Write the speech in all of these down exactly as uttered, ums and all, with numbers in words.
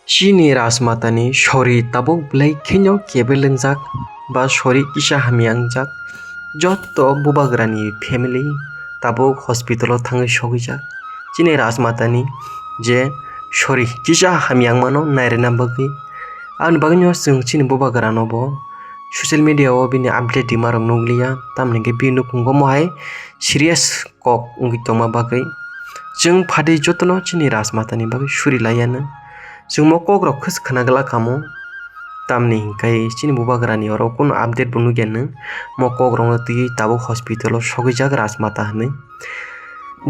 Chini Rajmatani sori tabuk belai kheno kebel wngjak ba sori kisa hamya wngjak. Jotto bubagrani family tabuk hospital o thangwi sogwijak. Chini Rajmatani je sori kisa hamya wngmano nairina bagwi. Aboni bagwino chwng chini bubagrano bo social media o bini update rima rok nukliya, tamni hwnkhe bini nukhungo mohai serious kok wngwi tongma bagwi. Chwng phadi jotono chini Rajmatani bagwi suri laiya nw. Chwng mo kok rok khwsa khwna glak kamo. Tamni hwnkhe chini bubagrani oro kunu update bo nukya nw. Mo kok rokno twiwi tabuk hospital o sogwijak Rajmata hinwi.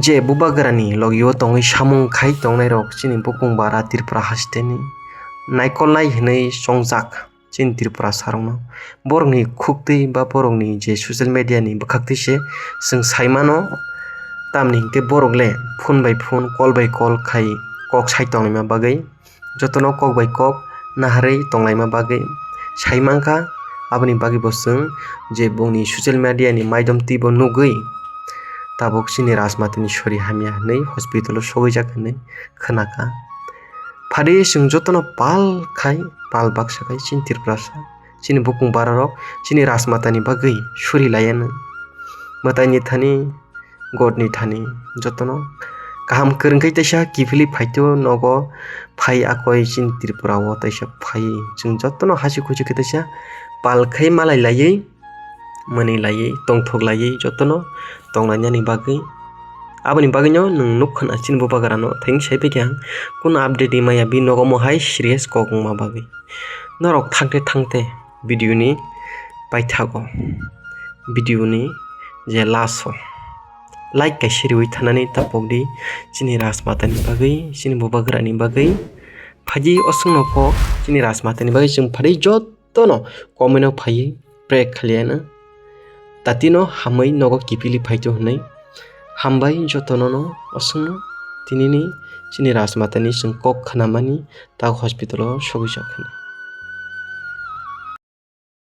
Je bubagrani logio tongwi samung khai tongnai rok chini bukung bara Tripura hasteni naikolnai hinwi chongjak. Chini Tripura sarokno borokni khuktwi ba borokni je social media ni bwkhaktwi se chwng saimano, tamni hinkhe borok le phone bai phone, call bai call khai kok sai tonglaima bagwi, jotono kok bai kok naharwi tonglaima bagwi sai mankha. Aboni bagwi bo chwng je bongni social media ni maidom twi bo nugwi tabuk chini Rajmatani sori hamya hinwi hospital o sogwijak hinwi khwnakha. Phadi chwng jotono pal khai, pal baksa khai chini Tripurasa, chini bukung bararok chini Rajmatani bagwi suri laiya nw. Mwtaini thani, Godni thani jotono kaham kwrwng khai teisa kiphilwi phaito nogo phai akoi chini Tripura o teisa phai. Chwng jotono hasi khusi khe teisa pal khai malai laiwi, mwnwi laiwi, tongthok laiwi jotono tonglainani bagwi. Aboni bagwino nwng nuk khwna chini bubagrano thengwi sai phaikha ang, kunu update rimaya bini nogo mohai serious kok wngma bagwi. Norok thangte thangte video ni paithago, video ni je last o like kaisa riwi thanani tapokdi chini Rajmatani bagwi, chini bubagrani bagwi. Phaidi oswngno kok chini Rajmatani bagwi chwng phadi jotono comment o phaiwi pray khaliya nw. Tatino hamwi nogo kiphilwi phaito hinwi. Hambai jotono no oswngno tinini chini Rajmatani chwng kok khwnamani tak hospital o sogwijak hinwi.